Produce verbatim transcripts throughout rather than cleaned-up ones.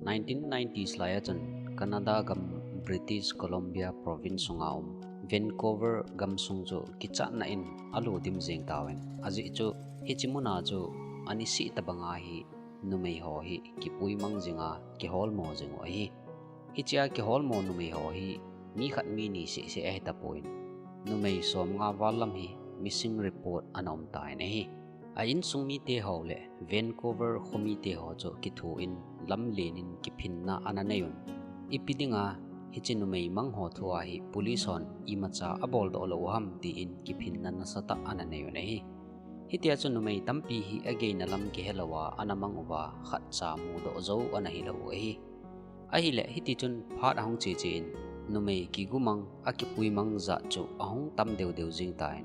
Nineteen nineties lai a chun Canada gam British Columbia province sunga um Vancouver gamsung chu kichatna in alo dim jeng tauvin, ajeh chu hiche muna chu anisih tabanga hi numei ho hi kipuimang jinga kiholmo jing u ahi. Hichea kiholmo numei ho hi mi khat mi ni seh seh ahi tapon, numei somnga val lam hi missing report ana um tan ahi. A insung mite ho le Vancouver kho mite ho chu kithu in lamlen in kiphinna ana nei un. Ipi dinga hiche numei mang ho thua hi police hon imacha abol doh lou u ham tin kiphinna nasatah ana nei un ahi. Hitia chu numei tampi hi ageina lam kihe louva ana mang uva khatcha mudoh jou ana hilou u ahi. Ahile hiti chun phat ahung che che in numei kigumang akipuimang jat chu ahung tam deu deu jing tan.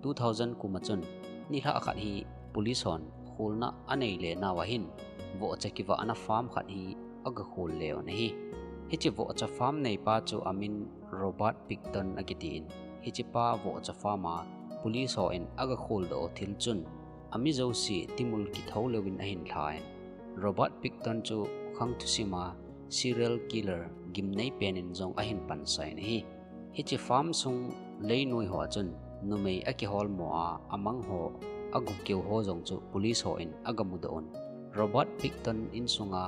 Two thousand kum a chun nilhah khat hi police hon kholna anei le nauva hin vohcha kivahna farm khat hi aga khol le un ahi. Hiche vohcha farm neipa chu amin Robert Picton akitin, hichepa vohcha farm a police hon aga kholdoh u thil chun ami jouse timul kithou leuvin ahin lhan. Robert Picton chu khang thusima serial killer gimnei pen in jong ahin pansah in ahi. Hiche farm sung leinoi ho a chun numei akiholmo a amang ho, agu keu ho jong chu police hon aga mudoh un. Robert Picton insunga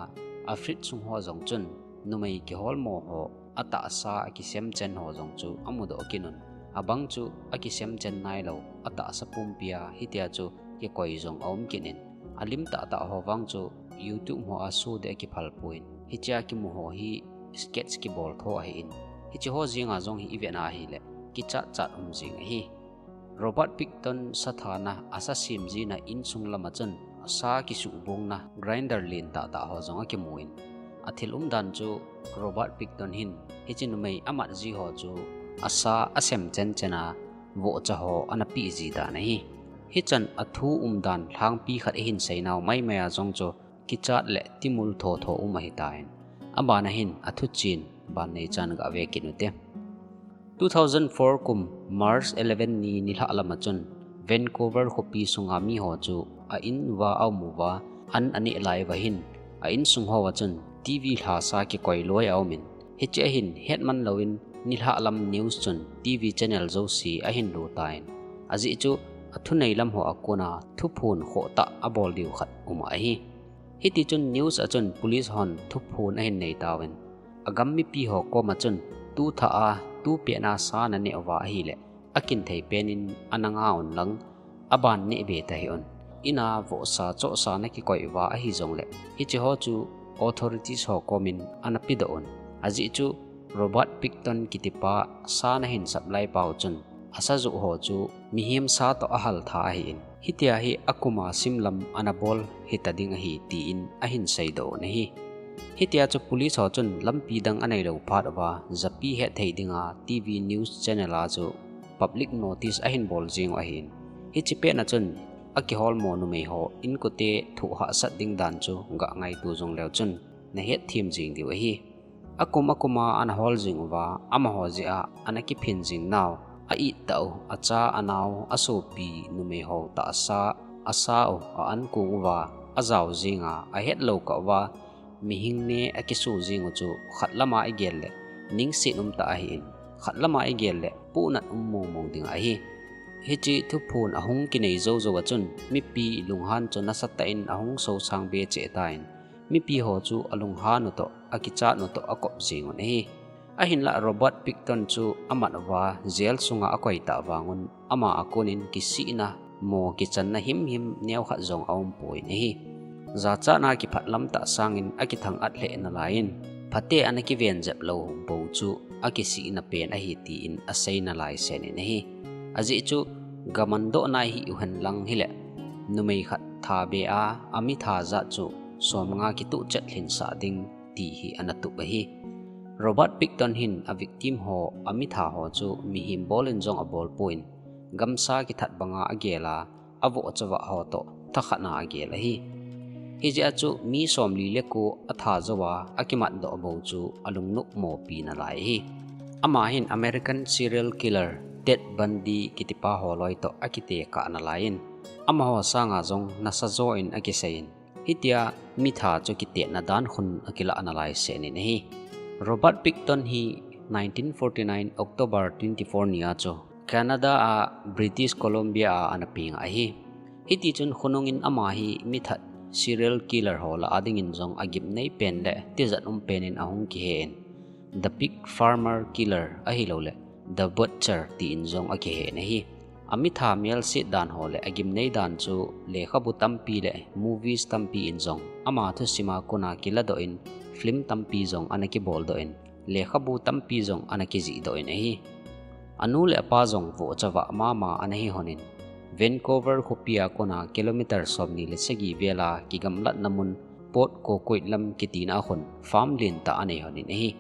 a fridge sung ho jong chun numei kiholmo ho atahsa akisemchen ho jong chu amudoh kit un. Abang chu akisemchen nailou, atahsa pumpia hitia chu kikoi jong aum kit in, alim tahtah ho vang chu YouTube ho a so deh akiphal pon, hichea kimu ho hi sketch kibol tho ahin, hiche ho jenga jong hi ivet na ahile kichat chat um jing ahi. Robert Picton sathana, asa semjina insung lama chun asa kisuhbongna grinder len tahtah ho jong akimu in, athil umdan chu Robert Picton hin hiche numei amat ji ho chu asa asemchen chena vohcha ho ana peh ji dan ahi. Hichan athu umdan lhangpi khat ihin seinau maimai a jong chu kichat le timul thotho um ahitan, abana hin athuchen ban neichan gave kit ute. Two thousand four kum March eleven ni nilhah lama chun Vancouver khopi sunga miho chu a in uva aum uva an aneh lai uva hin a insung hoa chun TV lhasa kikoi loi aumin, hichea hin hetman louvin nilhah lam news chun TV channel jouse ahin lutan, ajeh chu athunei lam hoa kona thuphon khohtah abol diu khat um ahi. Hitichun news a chun police hon thuphon ahin nei tauvin, agam mipi ho koma chun tuthah a tupetna sa naneh uva ahile akinthei penin ana nga unlang, aban nehbe tahih un. Ina vohsa chohsa nakikoi uva ahijongle hicheho chu authorities ho komin ana pedoh un. Ajeh chu Robert Picton kitipa sa nahin supply pau chun asajoh ho chu mihem sa toh ahal tha ahin, hitia hi akuma simlam ana bol hita ding ahi tin ahin seidoh un ahi. Hitia chu police ho chun lampi dang aneilou phat uva japi hetthei dinga TV news channel a chu public notice ahin bol jeng u ahin, hiche petna chun akiholmo numei ho inkote thoh hahsat ding dan chu ga ngaito jongleu chun nahetthem jeng diu ahi. Akum akuma ana hol jing uva amaho jeh a ana kiphin jing nau, a-ittah u, acha anao, asopi numei ho tahsa, asa u a-ankong uva ajao jenga ahetlou kah uva mihing ne akiso jeng u chu khat lama igel le ningset umtah ahin, khat lama igel le pohnat um mongmong ding ahi. Hiche thuphon ahung kinei joujou a chun mipi lunghan chu nasatah in ahung sosang be cheh tan, mipi ho chu alunghan u toh akichat u toh akop jeng un ahi. Ahinlah Robert Picton chu amat uva jail sunga akoi tah vangun ama a konin kisihna mo kichanna himhim neokhat jong aumpon ahi. Jachatna kiphatlam tah sangin akithang-at lheh nalaiyin, phate ana kiven jep lou bou chu akisihna pen ahi tin asei nalai senin ahi. Ajeh chu gamandoh nai hih uhen lang hile numei khat thabe a amitha jat chu somnga kituh chet lhinsah ding ti hi ana tup ahi. Robert Picton hin a victim ho amitha ho chu mihem bolin jong abolpon, gamsa kithat banga agel a, avohcha vah ho toh thakhatna agel ahi. Hijeh a chu mi somli le ko atha jouva akimatdoh bou chu alungnop mopi nalai ahi. Ama hin American serial killer Ted Bundy kitipa ho loi toh akitekah nalaiyin, amaho sanga jong nasajo in akiseiyin, Hitia mitha chu kitetna dan khun akilah analyze seh in ahi. Robert Pickton hi nineteen forty-nine October twenty-four ni a chu Canada a British Columbia a ana peng ahi. Hiti chun khonung in ama hi mithat serial killer ho lah a dingin jong agimnei pen le tijat um pen in ahung kihe in The Pig Farmer Killer ahilouleh The Butcher tiin jong akihe in ahi. Amitha melset dan ho le agimnei dan chu lekhabu tampi le movies tampi in jong ama thusim a kona kiladoh in film tampi jong ana kiboldoh in lekhabu tampi jong ana kijihdoh in ahi. Anu le apa jong vohcha vah mama ana hi lhonin Vancouver khopi a kona kilometer somni le sagi vel a kigamlatna mun Port Coquitlam kitina a khun farm lentah anei lhonin ahi.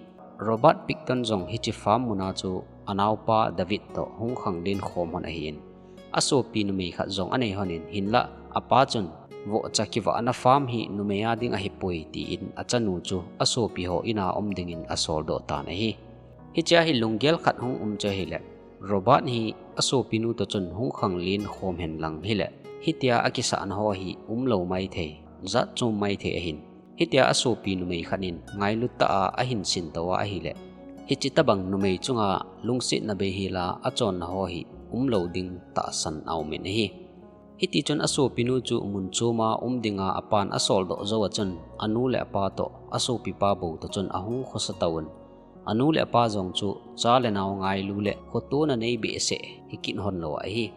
Robert Pickton jong hiche farm muna chu anaopa David toh hung khanglen khom lhon ahin, asopi numei khat jong anei lhonin hinlah apa chun vohcha kivahna farm hi numei a ding ahipoi tiin achanu chu asopi ho in a um dingin asoldoh tan ahi. Hichea hi lunggel khat hung um chu ahile, Robert hi asopinu toh chun hung khanglen khom hen lang hile, hitia akisahna ho hi umlou maithei, jatchom maithei ahin. Hitia asopi numei khat in ngailut tah a ahin sinto a ahile, hiche tobang numei chunga lungsetna beihela achonna ho hi umlou ding tahsan aumin ahi. Hiti chun asopinu chu mun choma um dinga apan asoldoh jou a chun anu le apa toh asopipa bou toh chun ahung khosa tauvin, anu le apa jong chu cha le nao ngailu le khotona nei behseh hikit lhon lou ahi.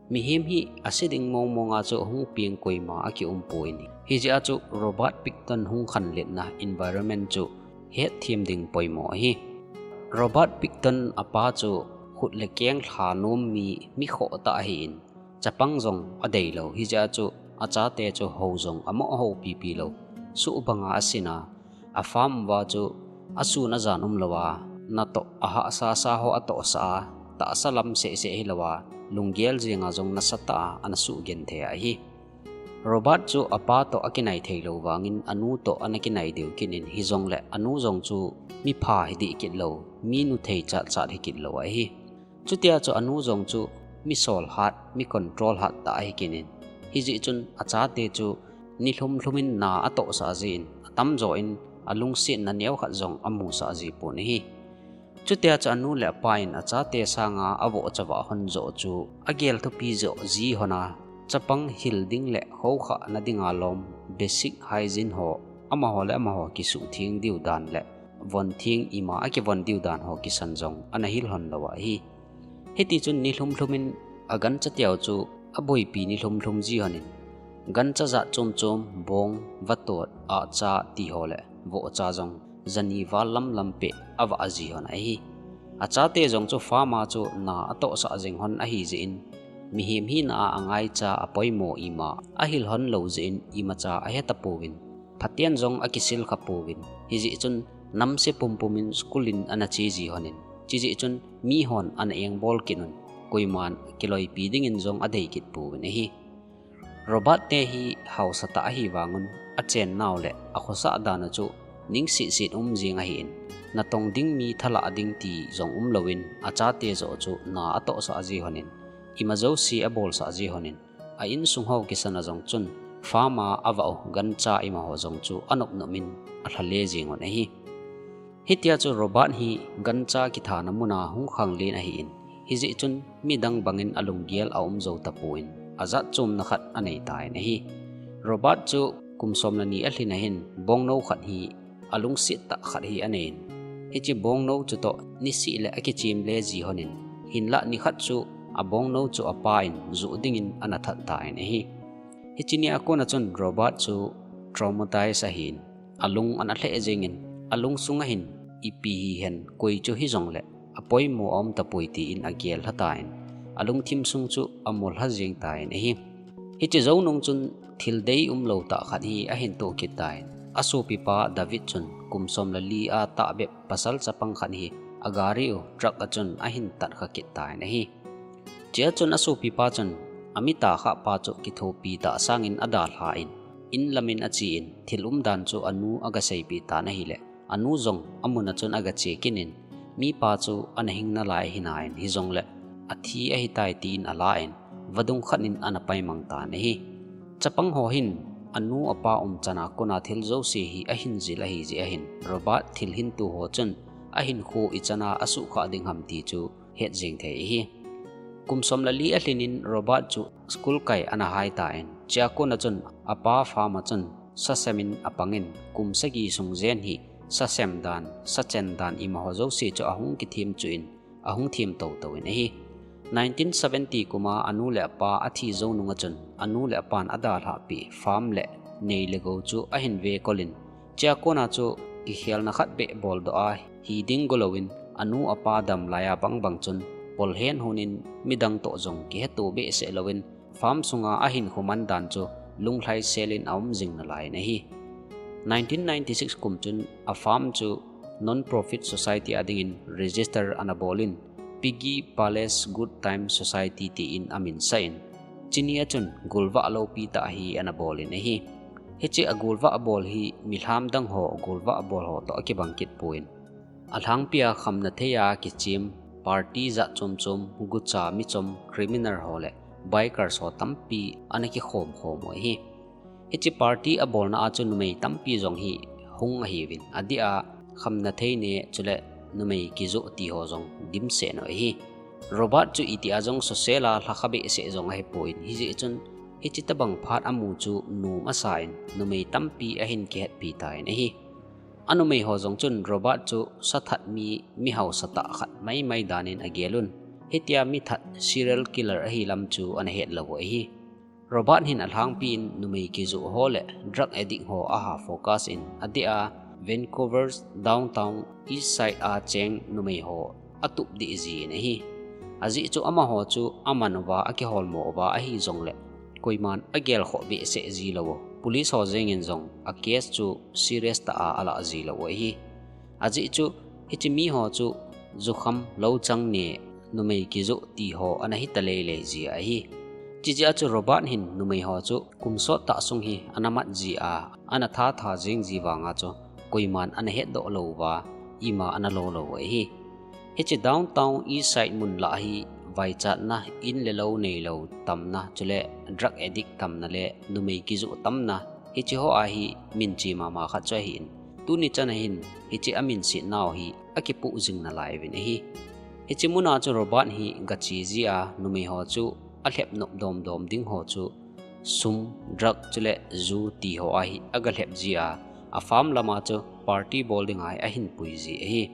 Mihem hi ase ding mong monga chu ahung peng koima akiumpon, hijeh a chu Robert Pickton hung khanletna environment chu hetthem ding poimo ahi. Robert Pickton apa chu khut le keng lha nom mi, mikhoh tah ahin, chapang jong adeilou, hijeh a chu achate chu hou jong amoh houpipi lou, suh banga asin a, afarm uva chu asun ajan umlou a, natoh ahahsa sa ho atohsah a, tahsa lam sehseh hilou a, lunggel jenga jong nasatah a ana suhgenthei ahi. Robert chu apa toh akinai theilou vangin anu toh ana kinai deu kit in, hijongle anu jong chu mipha hidih kit lou, minu theichat chat hikit lou ahi. Chutia chu anu jong chu mi solhat, mi control hat tah ahi kit in, hijeh chun achate chu nilhum lhum in na atohsah jin, atamjo in alungsetna neokhat jong amusah jipon ahi. Chutia chu anu le apa in achate sanga avohcha vah lhon joh chu agel thupi joh ji lhon a, chapang hil ding le khoukhahna dinga lom basic hygiene ho, amaho le amaho kisuhtheng diu dan le von theng ima akivon diu dan ho kisan jong ana hil lhon lou ahi. Hiti chun nilhum lhum in agancha teu chu aboipi nilhum lhum ji lhon in, gancha jat chom chom, bong, vatot, ahcha tiho le vohcha jong jani val lam lam peh avah ji lhon ahi. Achate jong chu farm a chu na atohsah jeng lhon ahijeh in, mihem hina a angaicha apoimo ima ahil lhon lou jeh in imacha ahetapouvin, phaten jong akisil khapouvin, hijeh chun namse pumpum in school in ana che ji lhon in, chujeh chun mihon ana engbol kit un, koiman kiloipi dingin jong adei kit pouvin ahi. Robert te hi haosatah ahi vangun, achennau le akhosah dan u chu ningsetset um jeng ahin, natong ding mi thalah ding ti jong umlouvin, achate joh chu na atohsah ji lhon in, ima jouse abolsah ji lhon in, a insung ho kisan a jong chun farm a avah u gancha imaho jong chu anop nop in alhale jengun ahi. Hitia chu Robert hi gancha kithana muna hung khanglen ahin, hijeh chun midang bangin alunggel aum jou tapon, ajatchomna khat anei tan ahi. Robert chu kum som le ni alhin ahin, bongnou khat hi alungset tah khat hi aneiyin, hiche bongnou chutoh niseh le akichem le ji lhon in, hinlah nikhat chu abongnou chu apa in joh dingin ana that tan ahi. Hiche nia kona chun Robert chu traumatize ahin, alung ana lheh jengin, alungsung a hin ipi hihen, koi chu hijongle apoimo aum tapoi tin agel lha tan, alungthim sung chu amolha jeng tan ahi. Hiche jou nung chun thil deium lou tah khat hi ahin toh kit tan, asopipa David chun kum som le li a tahbep pasal chapang khat hi agari u truck a chun ahin tatkha kit tan ahi. Chea chun asopipa chun amita khahpa chu kithopi tah sangin adalhan, in lamin achen, thil umdan chu anu agaseipeh tan ahile, anu jong amun a chun agache kit in, mipa chu ana hing nalai ahi nan, hijongle athi ahitai tin alan, vadung khat in ana paimang tan ahi. Chapang ho hin anu apa umchan a kona thil jouse hi ahin jil ahi jeh ahin, Robert thil hintu ho chun ahinkho ichan a asuhkhah ding ham ti chu het jeng thei ahi. Kum som le li alhin in Robert chu school kai ana hai tan, chua kona chun apa farm a chun sa sem in apang in, kum sagi sung jen hi sa sem dan, sa chen dan ima ho jouse chu ahung kithem chuh in, ahung them tou tou in ahi. Nineteen seventy kum a anu le apa athi jou nung a chun, anu le apan adalhah peh farm le nei le gou chu ahin vekol in, chua kona chu kikhelna khat beh boldoh a hi ding golou in, anu apa dam lai a bang bang chun polhen hun in midang toh jong kiheto behseh lou in, farm sunga ahinkho man dan chu lunglhaisel in aum jing nalai in ahi. Nineteen ninety six kum chun a farm chu non-profit society a dingin register ana bol in, Piggy Palace Good Time Society tin amin sah in, chuni a chun golvah loupi tah hi ana bol in ahi. Hiche a golvah bol hi milham dang ho golvah bol ho toh akibang kit pon, alhangpi a khamna thei a kichem, party jat chom chom, gucha, michom, criminal ho le bikers ho tampi ana kikhom khom u ahi. Hiche party abolna a chu numei tampi jong hi hung ahiuvin, adeh a khamna thei neh chule numei kijoh ti ho jong dimset u ahi. Robert chu itih a jong sosel a lhakha behseh jong ahipon, hijeh chun hiche tobang phat amu chu nom asa in, numei tampi ahin kihetpi tan ahi. Anumei ho jong chun Robert chu sathat mi, mi hausa tah khat mai mai dan in agel un, hitia mi that serial killer ahi lam chu ana het lou u ahi. Robert hin alhangpi in numei kijoh ho le drug addict ho aha focus in, adeh a Vancouver downtown east side a cheng numei ho atup deh jin ahi. Ajeh chu amaho chu aman uva, akiholmo uva ahi jongle, koiman agel khoh behseh ji lou u, police ho jeng in jong a case chu serious tah a alah ji lou u ahi. Ajeh chu hiche mi ho chu jukham, louchang neh, numei kijoh ti ho ana hita lei lei ji ahi. Chijeh a chu Robert hin numei ho chu kum sot tah sung hi ana mat ji a, ana that that jeng ji vang a chu koiman ana hetdoh lou uva, ima ana lo lou u ahi. Hiche downtown east side mun lah hi vaichatna, in le lou neilou tamna, chule drug addict tamna le numei kijoh tamna, hiche ho a hi minche mama khat chu ahin, tuni chan a hin hiche amin setnau hi akipoh jing nalai uvin ahi. Hiche mun a chu Robert hi gache ji a, numei ho chu alhep nop dom dom ding ho chu sum, drug chule ju ti ho a hi agalhep ji a, a farm lam a chu party bol ding a hi ahin pui ji ahi.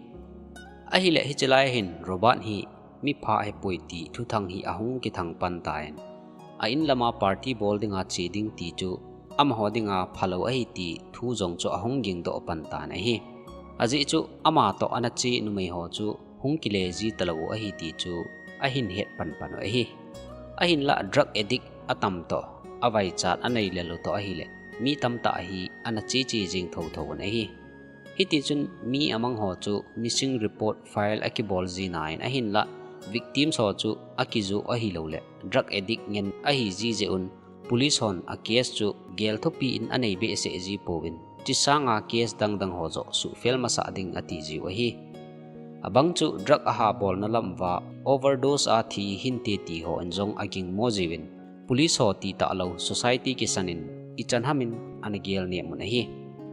Ahile hiche lai hin Robert hi mipha ahipoi ti thuthang hi ahung kithang pan tan, a in lam a party bol ding a che ding ti chu amaho ding a phalou ahi ti thu jong chu ahung gingdoh pan tan ahi. Ajeh chu ama toh ana che numei ho chu hung kile ji talou u ahi ti chu ahin het pan pan u ahi. Ahinlah drug addict atam toh, avaichat anei lel u toh ahile, mi tamtah hi ana che che jing tho tho un ahi. Hiti chun mi amang ho chu missing report file akibol ji nan, ahinlah victims ho chu akijoh ahilou le drug addict ngen ahi ji jeh un, police hon a case chu gel thupi in anei behseh ji pouvin, hiche sanga case dang dang ho joh suhfel masah ding ati jiu ahi. Abang chu drug aha bolna lam uva overdose a thi hinte ti ho in jong agingmo jiuvin, police ho ti talou society kisan in ichan ham in ana gel nem un ahi.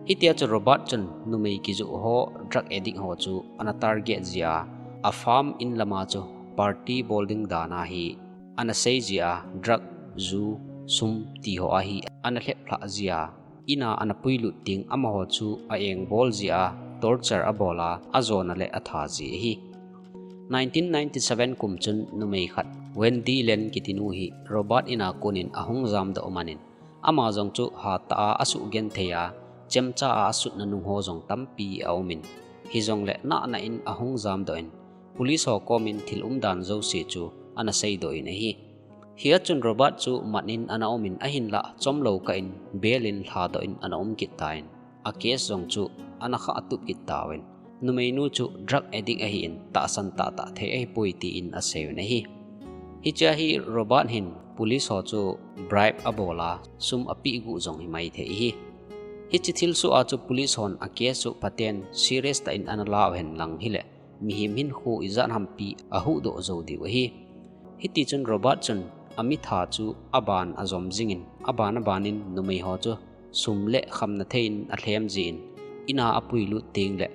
Hitia chu Robert chun numei kijoh ho, drug addict ho chu ana target ji a, a farm in lam a chu party bol ding dan a hi ana sei ji a, drug, ju, sum ti ho a hi ana lhep lhah ji a, in a ana puilut ding amaho chu a engbol ji a, torture abol a, ajona le atha ji ahi. Nineteen ninety seven kum chun numei khat Wendy Len kiti nu hi Robert in a kon in ahung jamdoh man in, ama jong chu hatah a asuh genthei a, chemcha a asutna nung ho jong tampi aum in, hijongle nahna in ahung jamdoh in, police ho kom in thil umdan jouse chu ana seidoh in ahi. Hia chun Robert chu mat in ana um in, ahinlah chomlou kah in bail in lhadoh in ana um kit tan, a case jong chu ana khah tup kit tauvin, numeinu chu drug addict ahin, tahsan tahtah thei ahipoi tin asei un ahi. Hichea hi Robert hin police ho chu bribe abol a, sum apeh guh jong himai thei ahi. Hiche thilsoh a chu police hon a case chu phaten serious tah in ana lau hen lang hile, mihem hinkho ijat hampi ahuhdoh jou diu ahi. Hitichun Robert chun amitha chu aban ajom jingin, aban abanin numei ho chu sum le khamna thei in alhem jin, ina apuilut teng le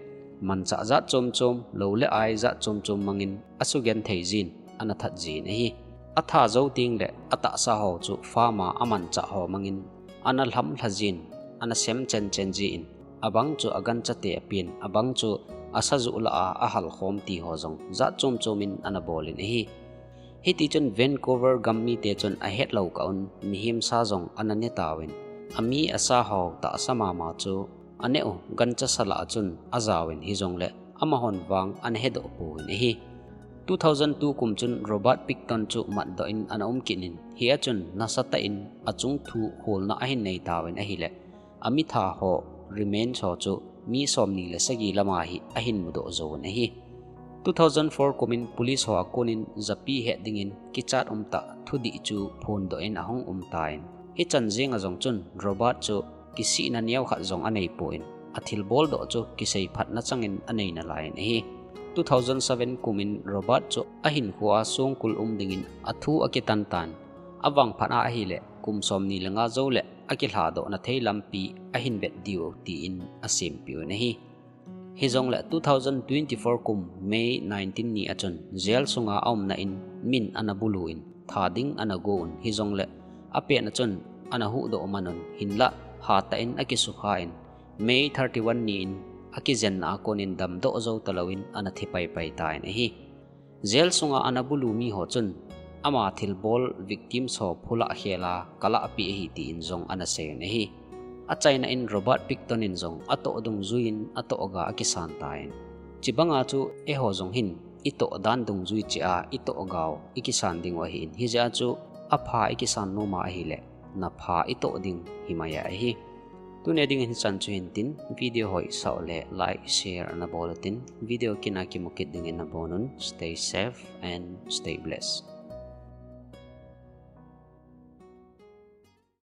manchah jat chom chom, lou le ai jat chom chom mangin asugenthei jin, ana that jin ahi. Atha jou teng le atahsa ho chu farm a amanchah ho mangin ana lhamlha jin, ana sem chen chen jin, abang chu aganchate apen, abang chu asajuh lah a ahalkhom ti ho jong jat chom chom in ana bol in ahi. Hiti chun Vancouver gam mite chun ahet lou kah un mihem sa jong ana ne tauvin, ami asa ho tahsa mama chu aneh u gancha sa lah a chun ajauvin, hijongle amahon vang ana hedoh pouvin ahi. Two thousand two kum chun Robert Pickton chu matdoh in ana um kit in, hia chun nasatah in achung thu kholna ahin nei tauvin ahile, amitha ho remains ho chu mi somni le sagi lama hi ahin mudoh jouvin ahi. Two thousand four kum in police ho a kon in japi het dingin kichat umtah thudih chu phondoh in ahung um tan, hichan jeng a jong chun Robert chu kisihna neo khat jong anei pon, athilbol doh chu kisei phatna changin anei nalai in ahi. Two thousand seven kum in Robert chu ahinkhoa songkul um dingin athu akitan tan, avangphat a ahile kum somni le nga jou le akilhadohna thei lampi ahin vet diu tin asempeh un ahi. Hijongle two thousand twenty-four kum May nineteen ni a chun jail sunga aumna in min ana bulu in, tha ding ana go un, hijongle apet a chun ana huhdoh man un, hinlah hatah in akisukha in, May thirty-one ni in akijenna a kon in damdoh jou talou in ana thi paipai tan ahi. Jail sunga ana bulu mi ho chun ama thilbol victims ho phulah khel a kalahpeh ahi tin jong ana sei un ahi. Achaina in Robert Pickton in jong atoh dungjui in atohga akisan tan, chibanga chu eiho jong hin itoh dan dungjui cheh a itohgau ikisan ding u ahin, hijeh a chu apha ikisan nom a ahile napha itoh ding himai ahi. Tuni dingin hichan chu hintin, video ho isah u le like, share ana bol utin, video kit a kimu kit dingin nabon un. Stay safe and stay blessed.